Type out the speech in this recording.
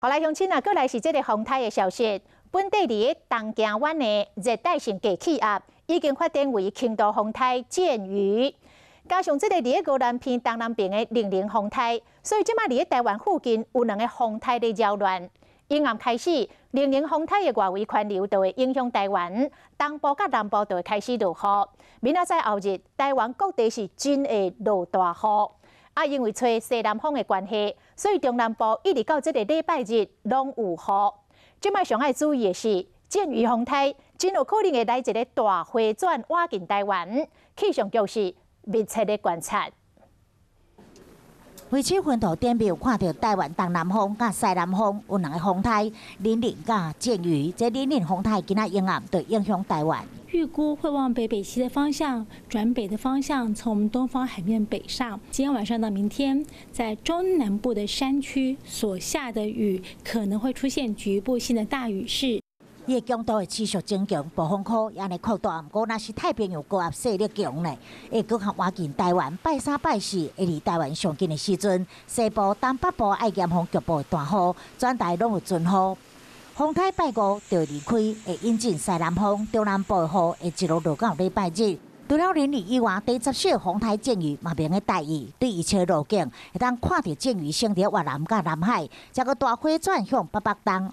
好來，鄉親啊，閣來是這个風颱的消息。本地佇東京灣的熱帶性低氣壓已經發展為輕度風颱箭魚，加上這个佇宜蘭偏東南邊的零零風颱，所以這擺佇台灣附近有兩个風颱咧擾亂。陰暗開始，零零風颱的外圍環流就會影響台灣東部佮南部，就會開始落雨。明仔載後日，台灣各地是真會落大雨。啊，因為吹西南風的關係，所以中南部一直到這个禮拜日攏有雨。這擺上愛注意的是，箭魚風颱真有可能會來一个大迴轉，倚近台灣。氣象局是密切的觀察。衛星雲圖頂面有看著台灣東南方佮西南風有兩个風颱，零零佮箭魚。這零零風颱今仔陰暗就影響台灣。預估會往北北西的方向轉北的方向，從東方海面北上。今天晚上到明天，在中南部的山區所下的雨可能會出現局部性的大雨勢。伊的強度會持續增強，暴風圈也按呢擴大。毋過，若是太平洋高壓勢力強呢，會閣較倚近台灣。拜三拜四會離台灣上近的時陣，西部、東北部愛嚴防局部的大雨，全台攏有陣雨。風颱拜五就會離開，會引進西南風，中南部的雨會一路落到禮拜日。除了零零以外，第14號風颱箭魚嘛明咧帶去，對預測路徑會當看著箭魚先佇越南佮南海，再閣大迴轉向北北東。